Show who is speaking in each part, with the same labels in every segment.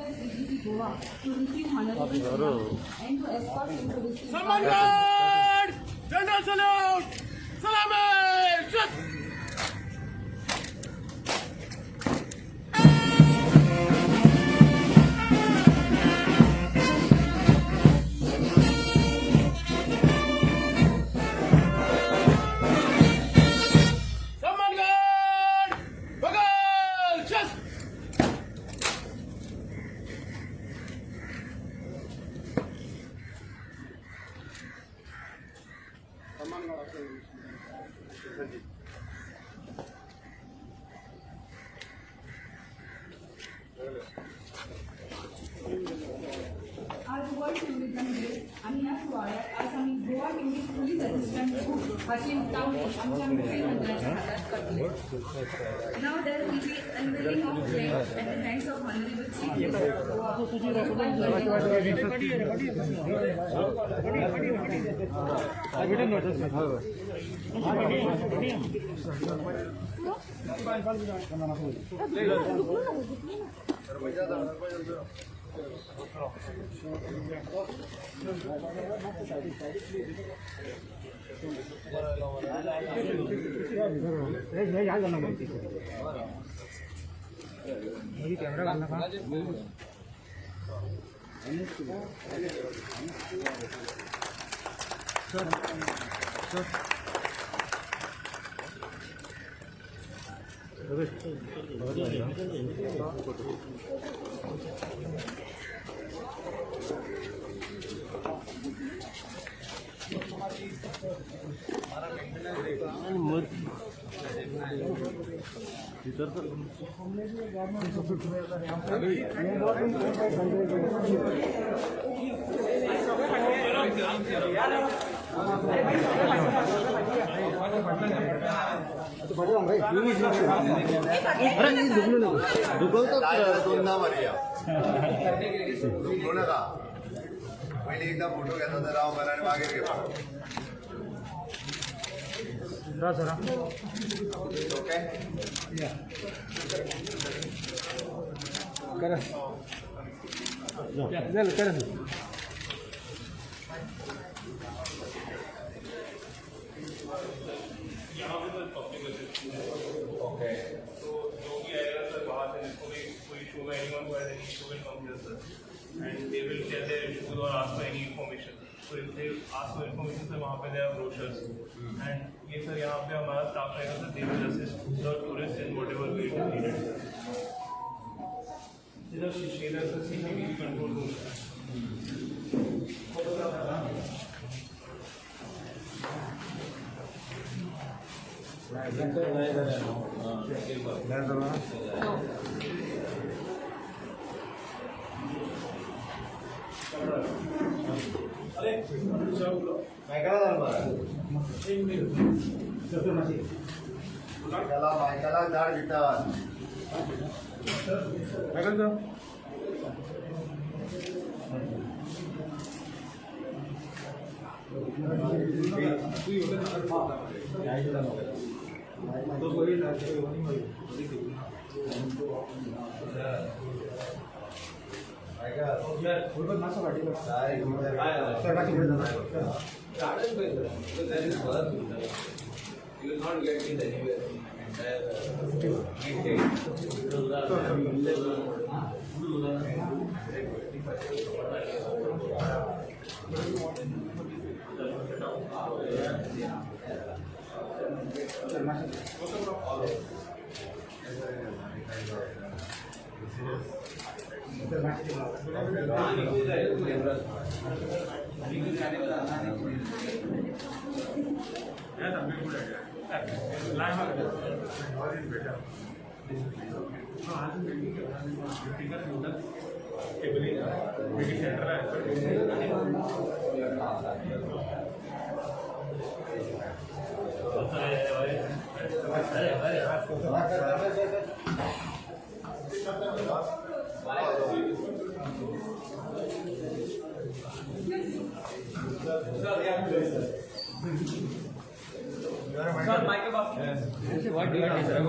Speaker 1: Request DGP Goa to receive Honorable CM and to escort him to receive.
Speaker 2: Salman Guard! General salute! Salami! Shut! Salman Guard! Bagal! Shut!
Speaker 1: आज world tourism day आणि ह्या सुवाळ्यात आज आमी Goa tourist police assistant group हाची तावणी आमच्या मुखेलमंत्र्यांच्या हातात करतले. Now there will be unveiling of flag at the hands of Honorable Chief Minister of Goa, Honorable
Speaker 3: दोनदा मारुया, दुखलो नका. पयलीं एकदा फोटो घेतला तर राव बरं आणि मागीर घेवपा. ओके.
Speaker 4: यहाँ pay sir public assistant.
Speaker 3: Okay.
Speaker 4: तो जो भी आएगा सर बाहर से, जिसको भी कोई इशू होगा, anyone who has any issue will come here, sir, and they will share their issues or ask for any information. So if they ask for information, sir, वहाँ pay there are brochures and ये sir यहाँ pay हमारा staff रहेगा sir, they will assist the tourist in whatever way it is needed, sir. इधर इधर sir CCTV control room है।
Speaker 3: मायकला झालं बरं. त्याला मायकला झाड भितर.
Speaker 5: You will not get it anywhere in entire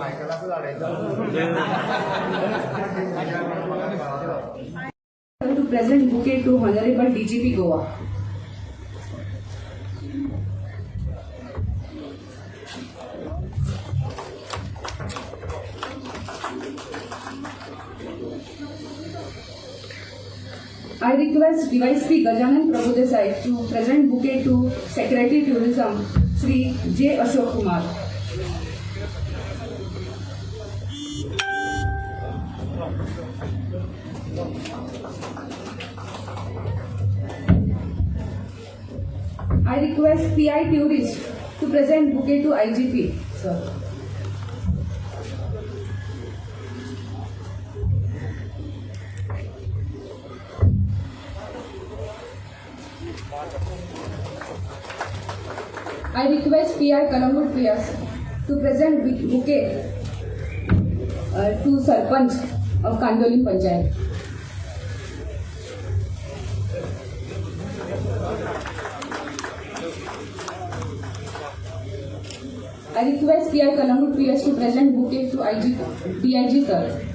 Speaker 3: मायकलाच झाडायचं.
Speaker 1: present bouquet to Honorable DGP Goa. I request DYSP Gajanan Prabhudesai to present bouquet to Secretary Tourism Shri J. Ashok Kumar. I request PI Tourist to present bouquet to IGP, sir. I request PI Calangute PS to present bouquet to Sarpanch of Candolim Panchayat. I request PI Calangute PS to present bouquet to IG, DIG sir.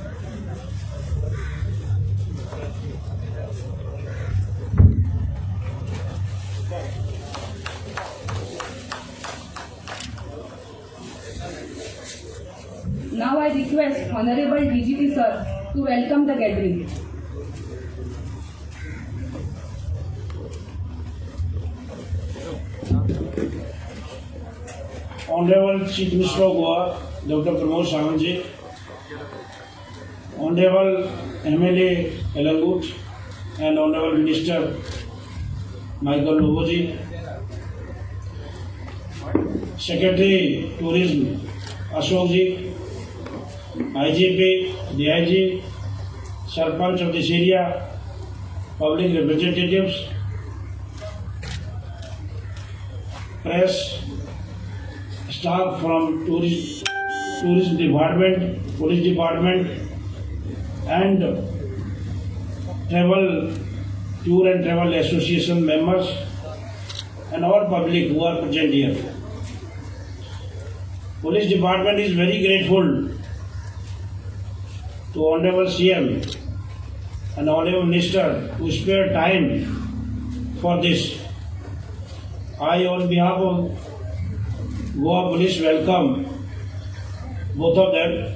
Speaker 1: Now I request Honorable DGP sir to welcome the gathering.
Speaker 6: Honorable Chief Minister of Goa, Dr. Pramod Sawant ji, Honorable MLA Calangute and Honorable Minister Michael Lobo ji, Secretary Tourism Ashok ji, IGP, DIG, Sarpanch of this area, public representatives, press, staff from tourism department, police department, and travel, tour and travel association members, and all public who are present here. Police department is very grateful to Honorable CM and Honorable Minister to spare time for this. I, on behalf of Goa Police, welcome both of them.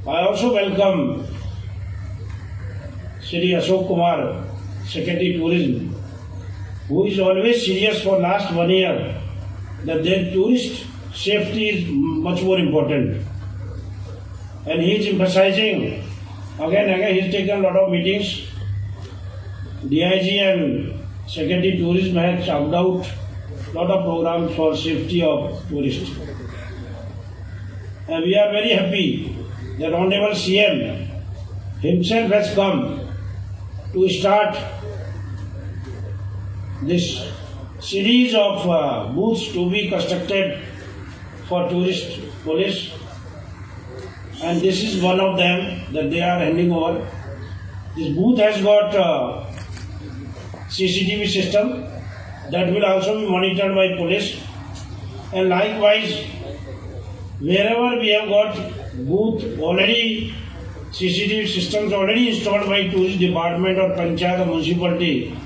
Speaker 6: I also welcome Shri Ashok Kumar, Secretary Tourism, who is always serious for last 1 year that their tourist safety is much more important. And he is emphasizing, again he has taken a lot of meetings. DIG and Secretary Tourism has chalked out lot of programs for safety of tourists. And we are very happy that Honorable CM himself has come to start this series of booths to be constructed for tourist police, and this is one of them that they are handing over. This booth has got CCTV system that will also be monitored by police, and likewise wherever we have got booth already, CCTV systems already installed by tourist department or panchayat or municipality,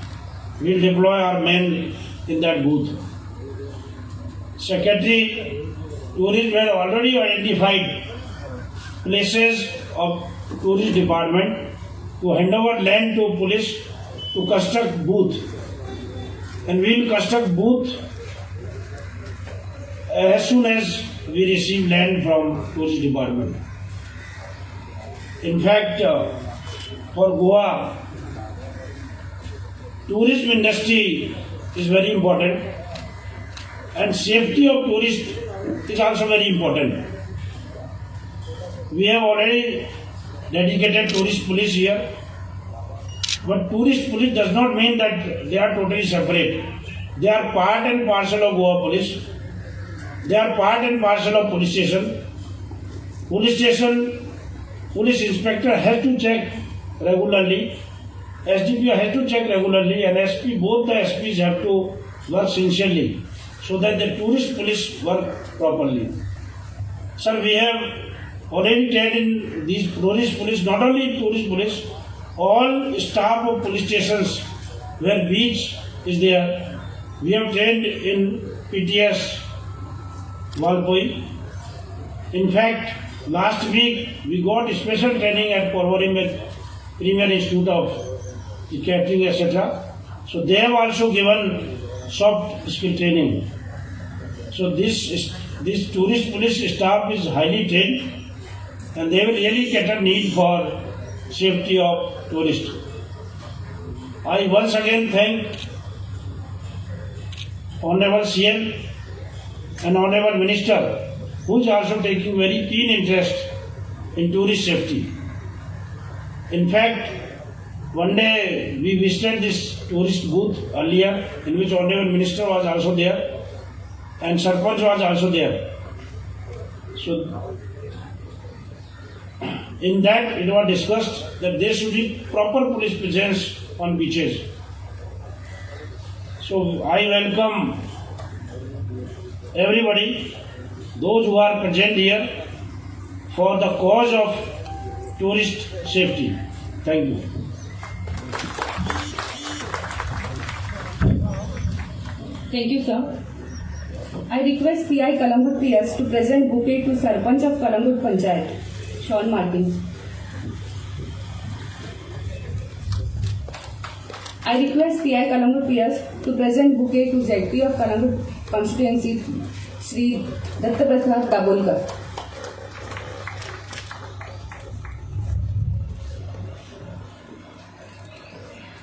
Speaker 6: we will deploy our men in that booth. Secretary Tourism has already identified places of tourist department to hand over land to police to construct booth, and we will construct booth as soon as we receive land from tourist department. In fact, for Goa, tourism industry is very important, and safety of tourists is also very important. We have already dedicated tourist police here, but tourist police does not mean that they are totally separate. They are part and parcel of Goa police. They are part and parcel of police station. Police station, police inspector has to check regularly, SDPO has to check regularly, and SP, both the SPs have to work sincerely so that the tourist police work properly. Sir, we have already trained in these tourist police, not only tourist police, All staff of police stations where beach is there, we have trained in PTS Valpoi. In fact, last week we got special training at Porvorim at Premier Institute of Catering, etc. So they have also given soft skill training. So this tourist police staff is highly trained and they will really cater need for safety of tourists. I once again thank Honorable CM and Honorable Minister, who is also taking very keen interest in tourist safety. In fact, one day we visited this tourist booth earlier, in which Honorable Minister was also there and Sarpanch was also there. So, in that it was discussed that there should be proper police presence on beaches. So, I welcome everybody, those who are present here for the cause of tourist safety. Thank you.
Speaker 1: Thank you, sir. I request PI Calangute PS to present bouquet to Sarpanch of Calangute Panchayat, Sean Martin. I request PI Calangute PS to present bouquet to ZP of Calangute constituency, Shri Dattaprasad Dabolkar.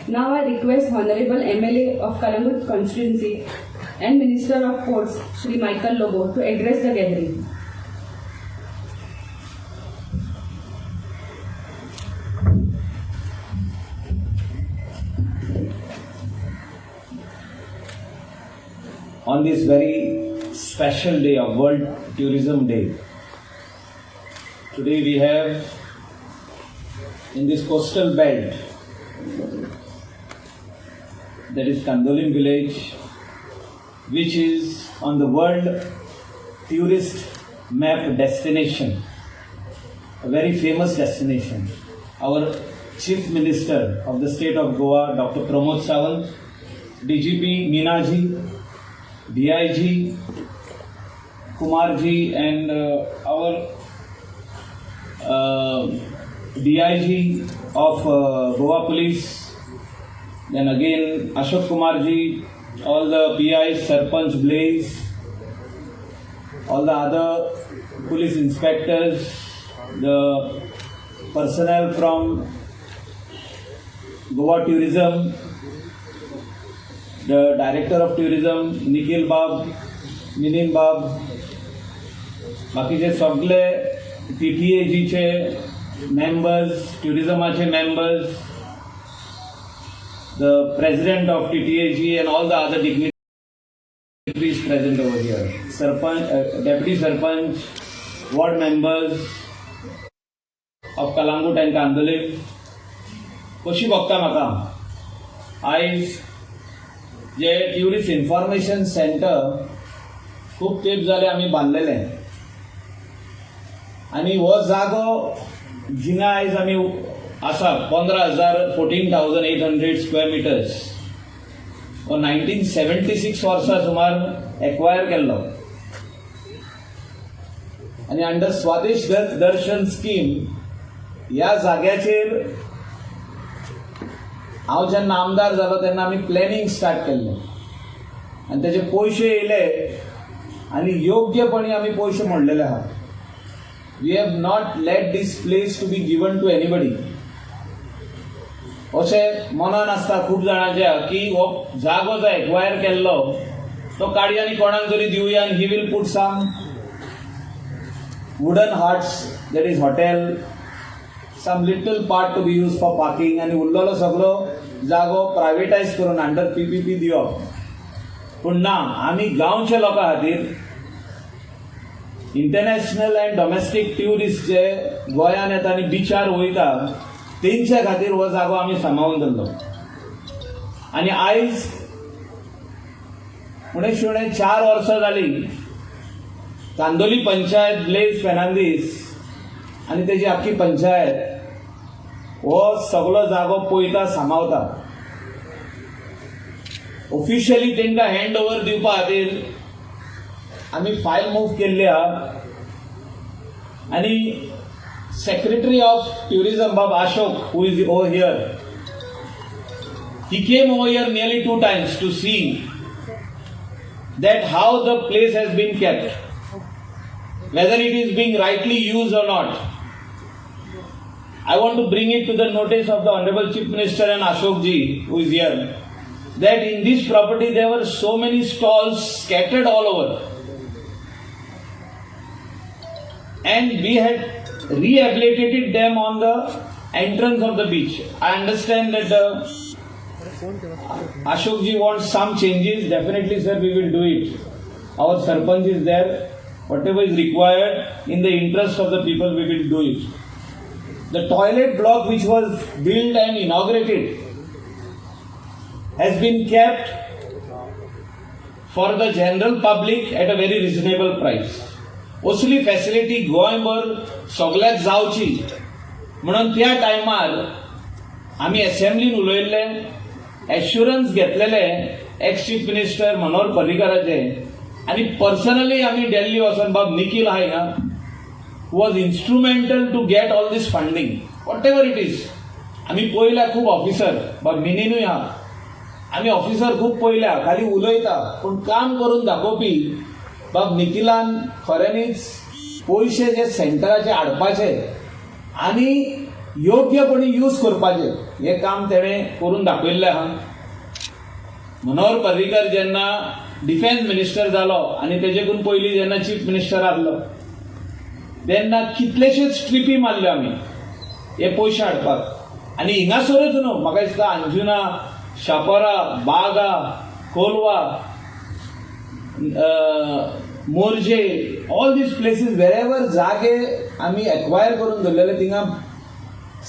Speaker 1: Now I request Honorable MLA of Calangute constituency and Minister of Ports, Shri Michael Lobo, to address the gathering.
Speaker 5: On this very special day of World Tourism Day, today we have in this coastal belt, that is Candolim village, which is on the world tourist map destination, a very famous destination. Our Chief Minister of the state of Goa, Dr. Pramod Sawant, DGP Meenaji, DIG Kumarji, and our DIG of Goa Police, then again Ashok Kumarji, all the PIs, Sarpanch Blaze, all the other police inspectors, the personnel from Goa Tourism, the Director of Tourism, Nikhil Bab, Minin Bab, बाकीचे सगळे TTAGचे members, tourismaचे members, the President of TTAG and all the other dignitaries present over here. Sarpanch, Deputy Sarpanch, ward members of Calangute and Candolim. कशी भोगता म्हाका आयज जे tourist information centre खूब तेंप जाले आमी बांदलेले आनी हो जागो जिंगा आयज आमी आसा 15,000 14,800 स्क्वेअर मिटर्स हो 1976 वर्सा सुमार एक्वायर केल्लो आनी अंडर स्वादेश दर्शन स्कीम ह्या जाग्याचेर हांव जेन्ना आमदार जालो तेन्ना आमी प्लॅनिंग स्टार्ट केल्लें आनी तेजे पयशे येयले आनी योग्यपणी आमी पयशे मोडलेले आहा. We have not let this place to be given to anybody. अशें मनान आसता खूब जाणांच्या की हो जागो जो एक्वायर केल्लो तो काडया आनी कोणाक तरी दिवया आनी he will put some wooden huts, that is hotel, some little part to be use for parking आनी उरलेलो सगळो जागो प्रायवेटायज करून अंडर PPP दिवप. पूण ना, आमी गांवच्या लोकां खातीर इंटरनॅशनल अँड डॉमेस्टीक ट्युरिस्ट जे गोंयान येता आनी बिचार वयता तेंच्या खातीर हो जागो आमी सांबाळून दवरलो. आनी आयज उणें उणें 4 वर्सां जालीं कांदोली पंचायत ब्लेज फेर्नांदीस आनी तेजी आख्खी पंचायत हो सगळो जागो पळयता, सांबाळता. ऑफिशियली तांकां हँड ओवर दिवपा खातीर आमी फायल मूव केल्ली आहा आनी सेक्रेटरी ऑफ ट्युरिझम बाब Ashok, who is over here, he came over here nearly two times to see that how the place has been kept, whether it is being rightly used or not. I want to bring it to the notice of the Honorable Chief Minister and Ashok ji, who is here, that in this property there were so many stalls scattered all over. And we had rehabilitated them on the entrance of the beach. I understand that the Ashok ji wants some changes. Definitely, sir, we will do it. Our Sarpanch is there. Whatever is required in the interest of the people, we will do it. The toilet block which was built and inaugurated has been kept for the general public at a very reasonable price. असली facility गोंयभर सगल्याक जावची म्हणून त्या टायमार आमी असेंब्लीन उलयल्ले, assurance घेतलेले ex chief minister Manohar पर्रीकराचे आनी पर्सनली आमी दिल्ली वचोन बाब निखील आहा हिंगा, was instrumental to get all this funding, whatever it is. आमी पळयल्या खूब ऑफिसर, बाब मिनीनूय आहा, आमी ऑफिसर खूब पळयल्या, खाली उलयता, पूण काम करून दाखोवपी बाब निखिलान खऱ्यांनीच पयशे जे सेंटराचे हाडपाचे आनी योग्यपणी यूज करपाचे हें काम तेणें करून दाखयल्लें आहा. मनोहर पर्रीकर जेन्ना डिफेन्स मिनिस्टर जालो आनी तेजेकून पयलीं जेन्ना चीफ मिनिस्टर आहलो तेन्ना कितलेशेच ट्रिपी मारल्यो आमी हे पयशे हाडपाक. आनी हिंगासरूच न्हू, म्हाका दिसता Anjuna, Chapora, Baga, Colva, Morjim, all these places, wherever जागे आमी एक्वायर करून दवरलेले, थिंगा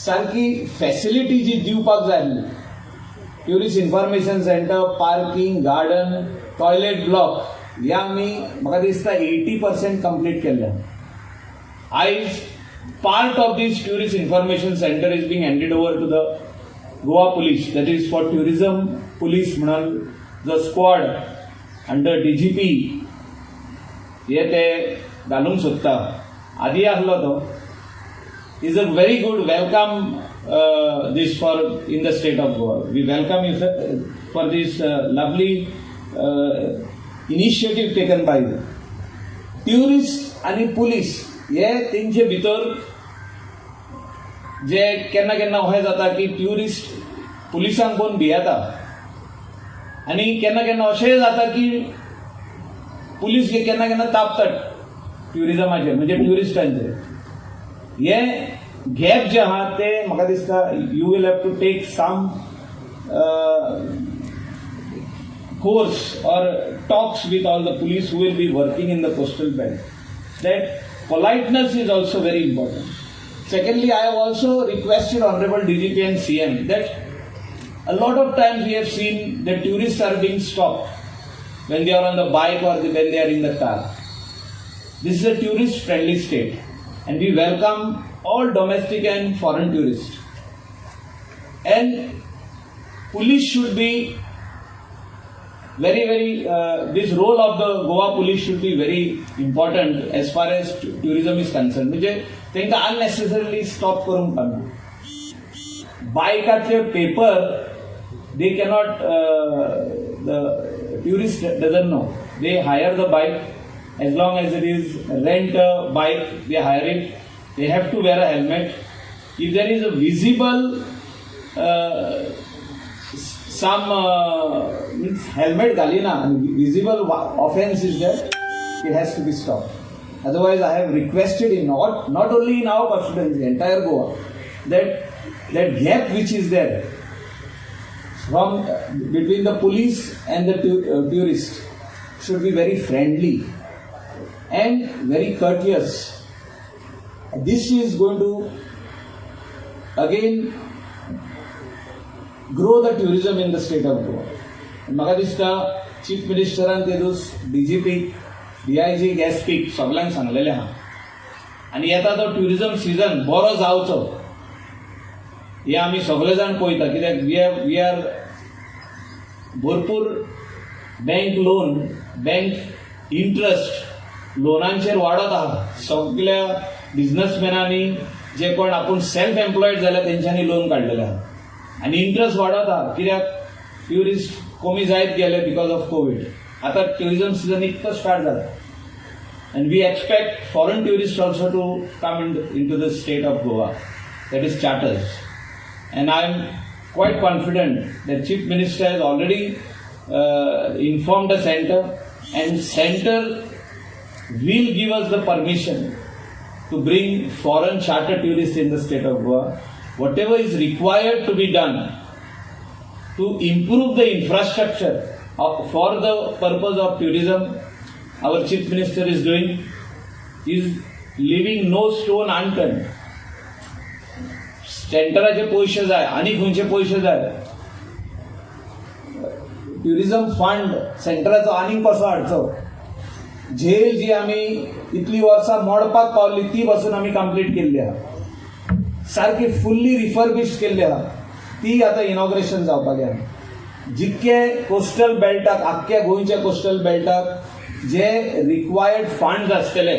Speaker 5: सारकी फॅसिलिटी जी दिवपाक जाय आसली, tourist information center, parking, garden, toilet block, हे आमी म्हाका दिसता 80% कंप्लीट केल्ले. आयज part of this tourist information center is being handed over to the Goa Police, that is for tourism police म्हणून जो स्क्वॉड अंडर डीजीपी हे ते घालूंक सोदता. आदी आसलो तो is a very good welcome this for in the state of Goa. We welcome you, sir, for this lovely initiative taken by you. Tourist आनी पुलीस हे तेंचे भितर जे केन्ना केन्ना अशें जाता की ट्युरिस्ट पुलिसांक पळोवन भियेता आनी केन्ना केन्ना अशेंय जाता की पुलीस हे केन्ना केन्ना तापतात ट्युरिजमाचेर, म्हणजे ट्युरिस्टांचेर. हे गॅप जे आहा ते म्हाका दिसता you will have to take some course or talks with all the police who will be working in the coastal belt. That politeness is also very important. Secondly, I have also requested Honorable DGP and CM that a lot of times we have seen that tourists are being stopped when they are on the bike or when they are in the car. This is a tourist friendly state and we welcome all domestic and foreign tourists. And police should be very very this role of the Goa Police should be very important as far as tourism is concerned. म्हणजे तांकां unnecessarily stop करूंक पाना. बायकाचे paper they cannot, the tourist doesn't know. They hire the bike. As long as it is rent a bike, they hire it, they have to wear a helmet. If there is a visible some means helmet घालिना, visible offense is there, it has to be stopped. Otherwise, I have requested in not only in our constituency, entire Goa, that gap which is there from between the police and the tourist should be very friendly and very courteous. This is going to again grow the tourism in the state of Goa. म्हाका दिसता chief मिनिस्टरान ते दीस DGP, DIG, SP सगल्यांक सांगलेलें आहा आनी येता तो ट्युरिझम सिजन बरो जावचो. हे आमी सगळे जाण पळयता, कित्याक we are भरपूर बँक लोन, बँक इंट्रस्ट लोनांचेर वाडत आहा. सगल्या बिजनसमॅनांनी जे कोण आपूण सेल्फ एम्प्लॉयड जाल्या तेंच्यांनी लोन काडलेलें आहा आनी इंट्रस्ट वाडत आहा, कित्याक ट्युरिस्ट कमी जायत गेले because of Covid. आतां ट्युरिजम सिजन इतको स्टार्ट जाला and we expect foreign tourist also to come into the state of Goa, that is charters. And I am quite confident that Chief Minister has already informed the center, and center will give us the permission to bring foreign charter tourists in the state of Goa. Whatever is required to be done to improve the infrastructure for the purpose of tourism, our Chief Minister is doing, is leaving no stone unturned. सेंटराचे पयशे जाय आनी खंयचे पयशे जाय, tourism fund सेंटराचो आनीक कसो हाडचो, झेल जी आमी इतली वर्सां मोडपाक पावली ती पासून आमी कंप्लीट केल्ली आहा, सारकी फुल्ली रिफर्बिश केल्ली आहा, ती आतां इनॉग्रेशन जावपाक आहा. जितके कोस्टल बेल्टाक, आख्ख्या गोंयच्या कोस्टल बेल्टाक जे रिक्वायर्ड फंड्स आसतले,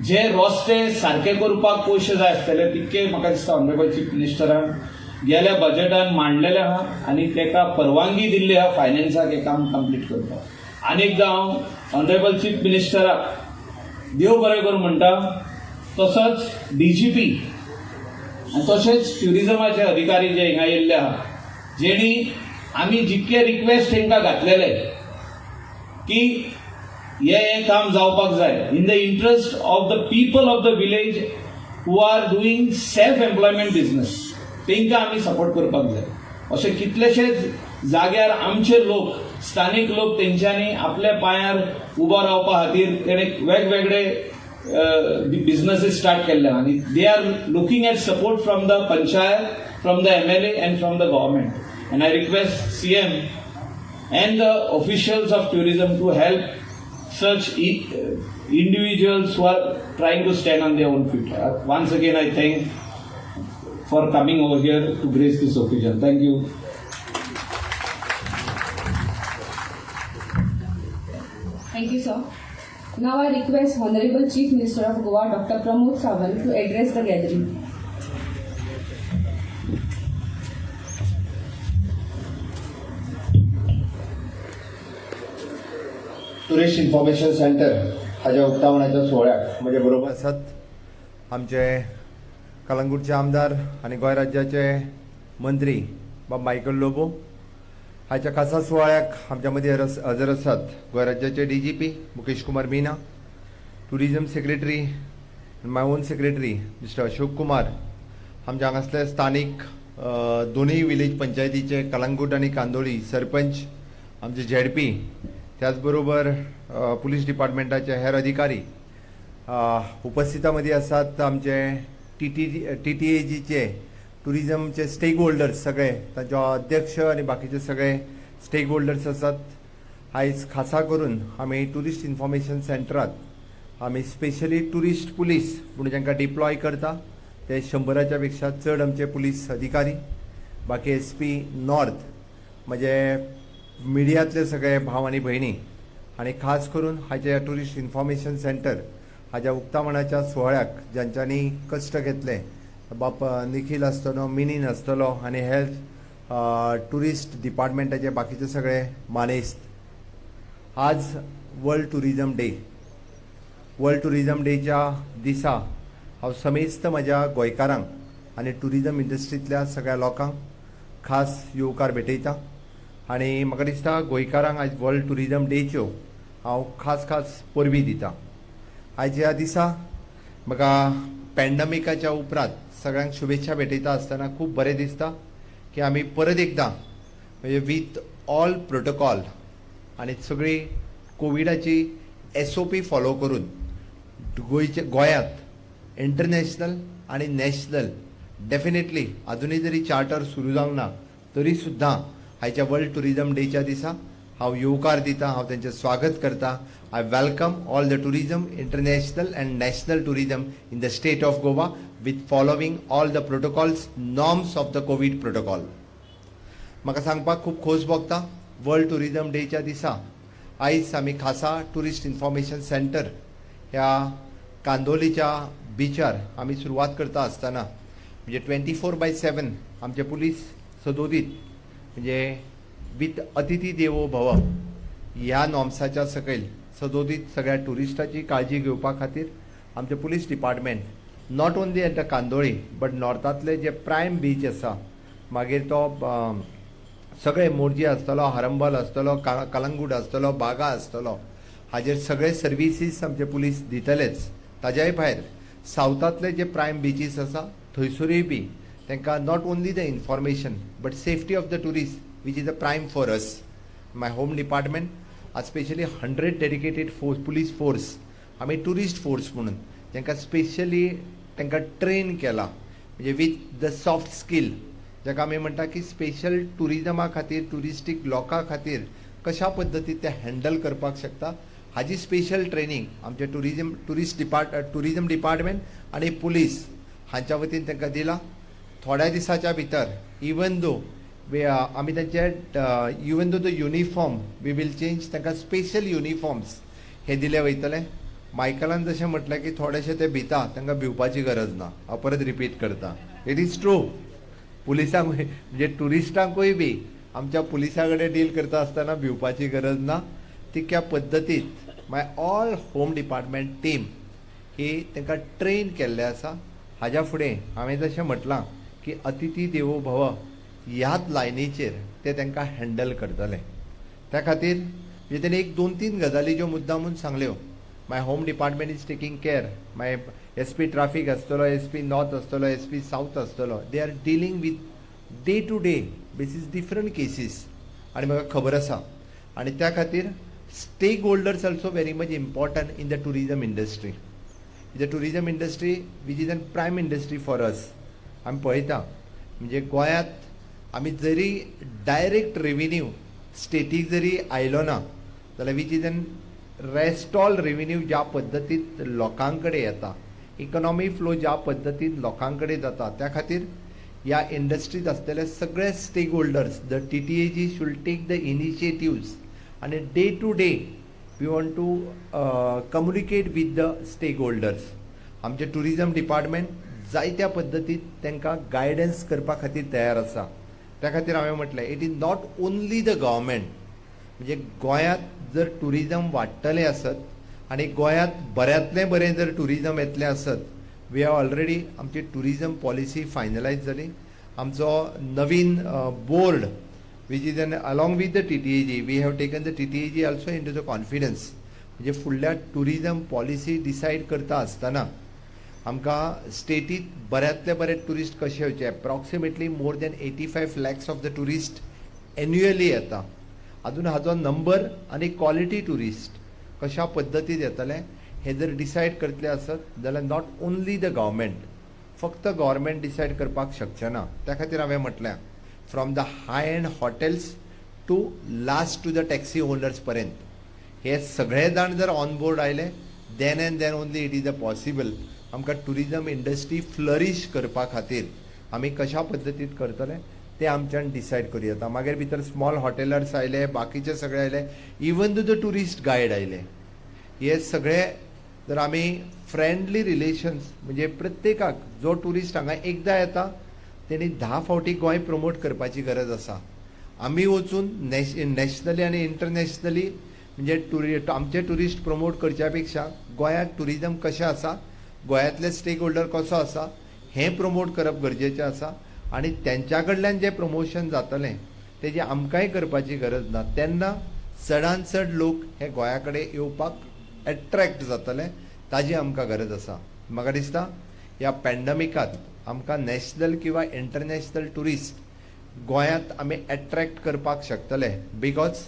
Speaker 5: जे रस्ते सारके करपाक पयशे जाय आसतले, तितके म्हाका दिसता ऑनरेबल चीफ मिनिस्टरान गेल्या बजेटान मांडलेले आहा आनी ताका परवानगी दिल्ली आहा फायनान्साक हें काम कंप्लीट करपाक. आनी एकदां हांव ऑनरेबल चीफ मिनिस्टराक देव बरें करूं म्हणटा, तसोच डीजीपी आनी तशेंच ट्युरिजमाचे अधिकारी जे हिंगा येयल्ले आहा, जेणी आमी जितके रिक्वेस्ट तांकां घातलेले की हे हें काम जावपाक जाय in the interest of the people of the village who are doing self employment business, तांकां आमी सपोर्ट करपाक जाय. अशे कितलेशेच जाग्यार आमचे लोक, स्थानीक लोक तेंच्यांनी आपल्या पांयार उबो रावपा खातीर तेणे वेगवेगळे बिझनसीस स्टार्ट केल्ले आनी they are looking at support from the panchayat, from the MLA and from the government. And I request CM and the officials of tourism to help such individuals who are trying to stand on their own feet. Once again, I thank for coming over here to grace this occasion. Thank you.
Speaker 1: Thank you, sir. Now I request Honorable Chief Minister of Goa, Dr. Pramod Sawant, to address the gathering.
Speaker 3: Tourist information centre हाज्या उक्तावणाच्या सुवाळ्याक म्हजे बरोबर आसात आमचे कलंगूटचे आमदार आनी गोंय राज्याचे मंत्री बाब मायकल लोबो. हाच्या खासा सुवाळ्याक आमच्या मदीं हजर आसात गोंय राज्याचे DGP Mukesh Kumar Meena, tourism secretary, my own secretary Mister Ashok Kumar, आमच्या हांगासले स्थानीक दोनूय विलेज पंचायतीचे कलंगूट आनी कांदोळी सरपंच, आमचे झेडपी, त्याचबरोबर पुलीस डिपार्टमेंटाचे हेर अधिकारी उपस्थिता मदीं आसात. आमचे टीटीएजीचे टुरिजमचे स्टेक होल्डर्स सगळे, तांचे अध्यक्ष आनी बाकीचे सगळे स्टेक होल्डर्स आसात. आयज खासा करून आमी ट्युरिस्ट इन्फॉर्मेशन सेंटरात आमी स्पेशली ट्युरिस्ट पुलीस म्हणून जांकां डिप्लॉय करता ते 100च्या पेक्षा चड आमचे पुलीस अधिकारी, बाकी SP north, म्हणजे मिडियांतले सगळे भाव आनी भयणी, आनी खास करून हाजे ट्युरिस्ट इन्फॉर्मेशन सेंटर हाज्या उक्तावणाच्या सुवाळ्याक ज्यांच्यांनी कश्ट घेतले, बाप निखील आसतलो, मिनीन आसतलो आनी हेर ट्युरिस्ट डिपार्टमेंटाचे बाकीचे सगळे मानेस्त. आज world tourism day. World tourism डेच्या दिसा हांव समेस्त म्हज्या गोंयकारांक आनी ट्युरिजम इंडस्ट्रींतल्या सगळ्या लोकांक खास येवकार भेटयता आनी म्हाका दिसता गोंयकारांक आयज वर्ल्ड ट्युरिजम डेच्यो हांव खास खास परबीं दिता. आयज ह्या दिसा म्हाका पॅन्डमिकाच्या उपरांत सगळ्यांक शुभेच्छा भेटयता आसतना खूब बरें दिसता की आमी परत एकदां म्हणजे वीथ ऑल प्रोटोकॉल आनी सगळी कोविडाची SOP follow करून गोंयचे गोंयांत इंटरनॅशनल आनी नॅशनल डेफिनेटली अजुनूय जरी चार्टर सुरू जावंक ना तरी सुद्दां आयच्या वर्ल्ड ट्युरिजम डेच्या दिसा हांव येवकार दिता, हांव तेंचें स्वागत करता. I welcome all the tourism, international and national tourism in the state of Goa with following all the protocols, norms of the COVID protocol. म्हाका सांगपाक खूब खोस भोगता, वर्ल्ड टुरिजम डेच्या दिसा आयज आमी खासा ट्युरिस्ट इन्फॉर्मेशन सेंटर ह्या कांदोलीच्या बिचार आमी सुरवात करता आसतना, म्हणजे 24/7 आमचे पुलीस सदोदीत, म्हणजे विथ अतिथी देवो भव ह्या नॉर्म्साच्या सकयल सदोदीत सगळ्या ट्युरिस्टाची काळजी घेवपा खातीर आमचे police department not only at the Candolim but नॉर्थांतले J prime beach आसा, मागीर तो सगळे मोरजी आसतलो, हरंबल आसतलो, कलंगूट आसतलो, बागा आसतलो, हाजेर सगळे सर्विसीस आमचे पुलीस दितलेच. ताज्याय भायर सावथांतले जे प्रायम बिचीस आसा थंयसरूय बी तांकां not only the information but safety of the tourist, which is a prime for us. My home department आज specially 100 dedicated force, police force, आमी ट्युरिस्ट फोर्स म्हणून तांकां स्पेशली तांकां ट्रेन केला, म्हणजे विथ the soft skill, जाका आमी म्हणटा की स्पेशल ट्युरिजमा खातीर, ट्युरिस्टीक लोकां खातीर कशा पद्दतीन ते हँडल करपाक शकता हाजी स्पेशल ट्रेनींग आमचे टुरिजम डिपार्टमेंट आनी पुलीस हांच्या वतीन तांकां दिला. थोड्या दिसाच्या भितर इवन दो आमी तांचे, even though the uniform we will change, तांकां स्पेशल युनिफॉर्म्स हे दिले वयतले. मायकलान जशें म्हटलें की थोडेशे ते भिता, तांकां भिवपाची गरज ना. हांव परत रिपीट करता, it is true, पुलिसांक म्हणजे ट्युरिस्टांकूय बी आमच्या पुलिसां कडेन डील करता आसतना भिवपाची गरज ना. तितक्या पद्दतीत my all home department team ही तांकां ट्रेन केल्लें आसा. हाज्या फुडें हांवें जशें म्हटलां की अतिथी देवो भव ह्याच लायनीचेर ते तांकां हँडल करतले. त्या खातीर म्हणजे तेणी एक दोन तीन गजाली ज्यो मुद्दामून सांगल्यो, my home department is taking care, my SP traffic आसतलो, एस पी नॉर्थ आसतलो, एस पी सावथ आसतलो, they are dealing with day to day basis different cases आनी म्हाका खबर आसा. आनी त्या खातीर stakeholders also very much important in the tourism industry. The tourism industry, which is an prime industry for us, आमी पळयता, म्हणजे गोंयांत आमी जरी डायरेक्ट रेविन्यू स्टेटीक जरी आयलो ना जाल्यार which is an rest all revenue ज्या पद्दतीन लोकां कडेन येता, इकॉनॉमी फ्लो ज्या पद्दतीन लोकां कडेन जाता, त्या खातीर ह्या इंडस्ट्रीत आसलेले सगळे stakeholders, the TTAG should take the initiatives आनी day to day we want to communicate with the stakeholders. आमचें टुरिजम डिपार्टमेंट जायत्या पद्दतीन तांकां गायडन्स करपा खातीर तयार आसा. त्या खातीर हांवें म्हटलें, it is not only the government, म्हणजे गोंयांत जर टुरिजम वाडटलें आसत आनी गोंयांत बऱ्यांतलें बरें जर टुरिजम येतलें आसत, we have already आमची टुरिजम पॉलिसी फायनलायज जाली. आमचो नवीन board, which is an along with the TTAG, we have taken the TTAG also into the confidence, म्हणजे फुडल्या टुरिजम पॉलिसी डिसायड करता आसतना आमकां स्टेटीत बऱ्यांतले बरे ट्युरिस्ट कशे येवचे. Approximately more than 85 lakhs of the tourist annually येता. अजून हाजो नंबर आनी क्वॉलिटी ट्युरिस्ट कशा पद्दतीन येतले हे जर डिसायड करतले आसत जाल्यार not only the government, फक्त गव्हर्मेंट डिसायड करपाक शकचें ना. त्या खातीर हांवें म्हटलें, from the high end hotels to last to the taxi owners पर्यंत हे सगळे जाण जर ऑन बोर्ड आयले, then and then only it is a possible आमकां टुरिजम इंडस्ट्री फ्लरीश करपा खातीर आमी कशा पद्दतीन करतले ते आमच्यान डिसायड करूं येता. मागीर भितर स्मॉल हॉटेलर्स आयले, बाकीचे सगळे आयले, even though the tourist guide आयले, हे सगळे जर आमी फ्रेंडली रिलेशन्स, म्हणजे प्रत्येकाक जो ट्युरिस्ट हांगा एकदां येता तेणी 10 फावटी गोंय प्रमोट करपाची गरज आसा. आमी वचून नॅशनली आनी इंटरनॅशनली म्हणजे आमचे ट्युरिस्ट प्रमोट करच्या पेक्षा गोंयांत ट्युरिजम कशें आसा, गोंयांतले स्टेक होल्डर कसो आसा हें प्रमोट करप गरजेचें आसा. आनी तेंच्या कडल्यान जें प्रमोशन जातलें तेजें आमकांय करपाची गरज ना. तेन्ना चडान चड लोक हे गोंया कडेन येवपाक एट्रॅक्ट जातले, ताजी आमकां गरज आसा. म्हाका दिसता ह्या पॅन्डमिकात आमकां नॅशनल किंवा इंटरनॅशनल ट्युरिस्ट गोंयांत आमी एट्रॅक्ट करपाक शकतले, because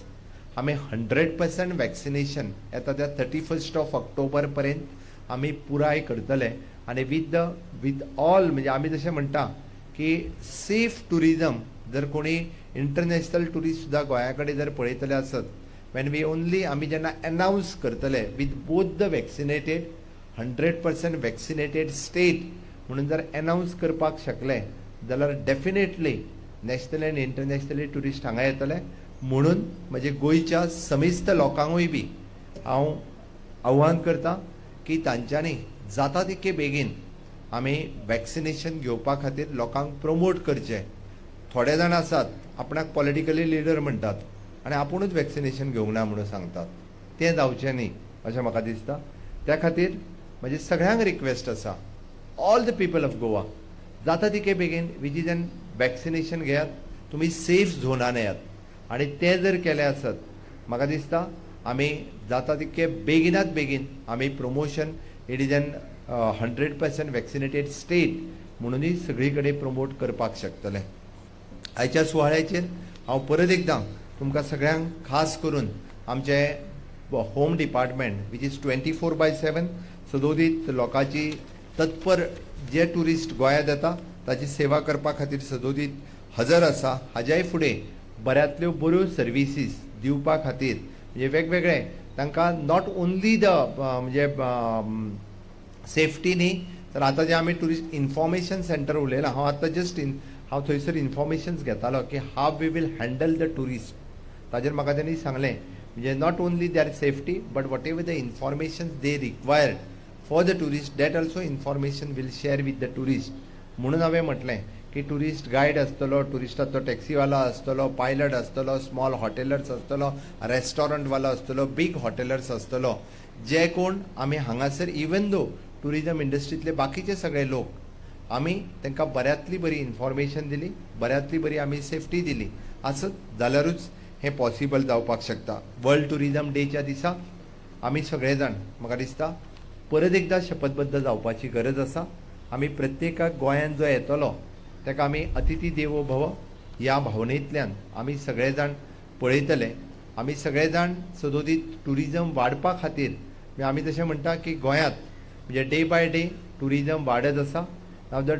Speaker 3: आमी 100% वॅक्सिनेशन येता त्या 31 ऑफ ऑक्टोबर पर्यंत आमी पुराय करतले. आनी विथ ऑल, म्हणजे आमी जशें म्हणटा की सेफ ट्युरिजम जर कोणी इंटरनॅशनल ट्युरिस्ट सुद्दां गोंया कडेन जर पळयतले आसत, when we only आमी जेन्ना एनावन्स करतले with both the vaccinated, 100% vaccinated state म्हणून जर एनावन्स करपाक शकले जाल्यार definitely national and internationally tourist हांगा येतले. म्हणून म्हजे गोंयच्या समेस्त लोकांकूय बी हांव आव्हान करता की तांच्यांनी जाता तितके बेगीन आमी वॅक्सिनेशन घेवपा खातीर लोकांक प्रमोट करचें. थोडे जाण आसात आपणाक पॉलिटिकली लिडर म्हणटात आनी आपुणूच वॅक्सिनेशन घेवंक ना म्हणून सांगतात, तें जावचें न्ही अशें म्हाका दिसता. त्या खातीर म्हजी सगळ्यांक रिक्वेस्ट आसा, all the people of Goa, जाता तितके बेगीन which is an vaccination घेयात, तुमी सेफ झोनान येयात आनी तें जर केलें आसत म्हाका दिसता आमी जाता तितके बेगिनात बेगीन आमी promotion it is an 100% vaccinated state म्हणुनूय सगळी कडेन प्रमोट करपाक शकतले. आयच्या सुवाळ्याचेर हांव परत एकदां तुमकां सगळ्यांक खास करून आमचे home department which is 24/7 सदोदीत लोकांची तत्पर जे ट्युरिस्ट गोंयांत येता ताची सेवा करपा खातीर सदोदीत हजर आसा. हाज्याय फुडें बऱ्यांतल्यो बऱ्यो सर्विसीस दिवपा खातीर म्हणजे वेगवेगळे तांकां not only the म्हणजे सेफ्टी न्ही, तर आतां जें आमी ट्युरिस्ट इन्फॉर्मेशन सेंटर उलयलां, हांव आतां जस्ट इन हांव थंयसर इन्फॉर्मेशन्स घेतालो की how we will handle the tourist. ताजेर म्हाका तेणी सांगलें म्हणजे not only their safety but whatever the information they required for the tourist that also information will share with the tourist. म्हणून हांवें म्हटलें की ट्युरिस्ट गायड आसतलो, ट्युरिस्टाचो टॅक्सीवाला आसतलो, पायलट आसतलो, स्मॉल हॉटेलर्स आसतलो, रेस्टॉरंटवालो आसतलो, बीग हॉटेलर्स आसतलो, जे कोण आमी हांगासर इवन दो ट्युरिजम इंडस्ट्रींतले बाकीचे सगळे लोक आमी तांकां बऱ्यांतली बरी इन्फॉर्मेशन दिली, बऱ्यांतली बरी आमी सेफ्टी दिली आसत जाल्यारूच हें पॉसिबल जावपाक शकता. वर्ल्ड ट्युरिजम डेच्या दिसा आमी सगळे जाण म्हाका दिसता परत एकदां शपथबद्ध जावपाची गरज आसा. आमी प्रत्येकाक गोंयांत जो येतलो ताका आमी अतिथी देवो भव ह्या भावनेंतल्यान आमी सगळे जाण पळयतले. आमी सगळे जाण सदोदीत ट्युरिजम वाडपा खातीर म्हणजे आमी तशें म्हणटा की गोंयांत म्हणजे डे बाय डे ट्युरिजम वाडत आसा. Now the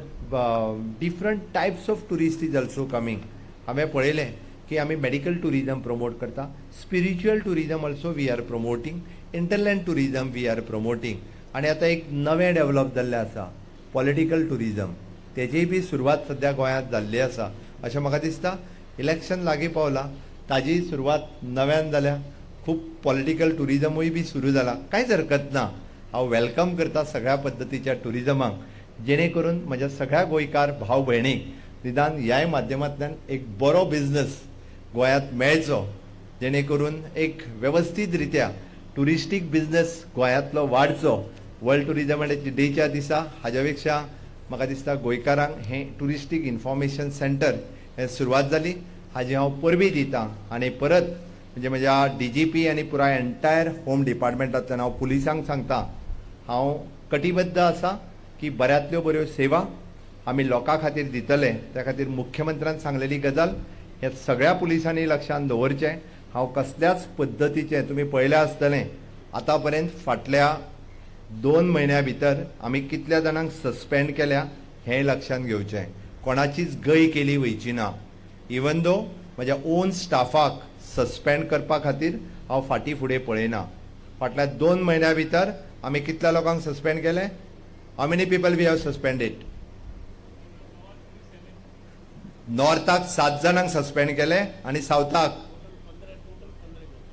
Speaker 3: different types of tourist is also coming. हांवें पळयलें की आमी मेडिकल ट्युरिजम प्रमोट करता, spiritual tourism also we are promoting, hinterland tourism we are promoting, आनी आतां एक नवें डेवलप जाल्लें आसा पॉलिटिकल ट्युरिजम, तेजीय बी सुरवात सद्या गोंयांत जाल्ली आसा अशें म्हाका दिसता. इलेक्शन लागीं पावलां ताजीय सुरवात नव्यान जाल्या, खूब पॉलिटिकल ट्युरिजमूय बी सुरू जाला. कांयच हरकत ना, हांव welcome करता सगळ्या पद्दतीच्या ट्युरिजमाक, जेणे करून म्हज्या सगळ्या गोंयकार भाव भयणीक निदान ह्याय माध्यमांतल्यान एक बरो बिजनस गोंयांत मेळचो, जेणे करून एक वेवस्थीत रित्या ट्युरिस्टीक बिजनस गोंयांतलो वाडचो. वर्ल्ड ट्युरिजम डेच्या दिसा हाज्या पेक्षा म्हाका दिसता गोंयकारांक हें ट्युरिस्टीक इन्फॉर्मेशन सेंटर हें सुरवात जाली हाजी हांव परबीं दिता. आनी परत म्हणजे म्हज्या DGP आनी पुराय एंटायर होम डिपार्टमेंटांतल्यान हांव पुलिसांक सांगता, हांव कटिबद्ध आसा की बऱ्यांतल्यो बऱ्यो सेवा आमी लोकां खातीर दितले. त्या खातीर मुख्यमंत्र्यान सांगलेली गजाल हे सगळ्या पुलिसांनी लक्षांत दवरचें. हांव कसल्याच पद्दतीचें तुमी पळयलें आसतलें आतां पर्यंत फाटल्या 2 म्हयन्या भितर आमी कितल्या जाणांक सस्पेंड केल्या हें लक्षांत घेवचें. कोणाचीच गय केली वयची ना. इवन दो म्हज्या ओन स्टाफाक सस्पेंड करपा खातीर हांव फाटीं फुडें पळयना. फाटल्या 2 म्हयन्या भितर आमी कितल्या लोकांक सस्पेंड केलें? How many people we have suspended? नॉर्थाक 7 जाणांक सस्पेंड केले आनी सावथाक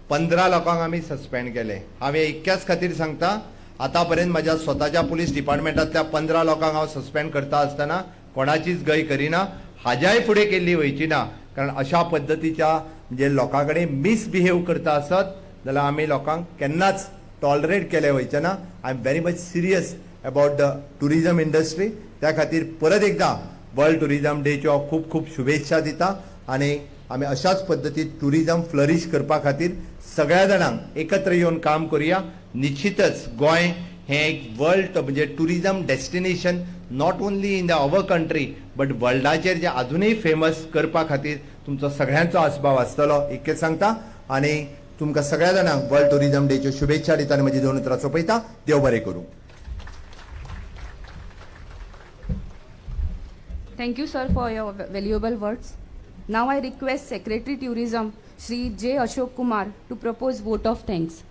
Speaker 3: 15 लोकांक आमी सस्पेंड केले. हांवें इतक्याच खातीर सांगता, आतां पर्यंत म्हज्या स्वताच्या पुलीस डिपार्टमेंटांतल्या 15 लोकांक हांव सस्पेंड करता आसतना कोणाचीच गय करिना, हाज्याय फुडें केल्ली वयची ना. कारण अशा पद्दतीच्या म्हणजे लोकां कडेन मिसबिहेव करता आसत जाल्यार आमी लोकांक केन्नाच टॉलरेट केले वयचे ना. I am very much serious about the tourism industry. त्या खातीर परत एकदां वर्ल्ड ट्युरिजम डेच्यो खूब खूब शुभेच्छा दिता आनी आमी अशाच पद्दतीन ट्युरिजम फ्लरीश करपा खातीर सगळ्या जाणांक एकत्र येवन काम करुया. निश्चितच गोंय हें एक वर्ल्ड म्हणजे tourism destination not only in the our country but वर्ल्डाचेर जे आजुनूय फेमस करपा खातीर तुमचो सगळ्यांचो आस्पाव आसतलो इतकें सांगता आनी तुमकां सगळ्या जाणांक वर्ल्ड ट्युरिजम डेच्यो शुभेच्छा दिता आनी म्हजी 2 उतरां सोंपयता. देव बरें करूं.
Speaker 1: Thank you, sir, for your valuable words. Now I request Secretary Tourism Shri J. Ashok Kumar to propose vote of thanks.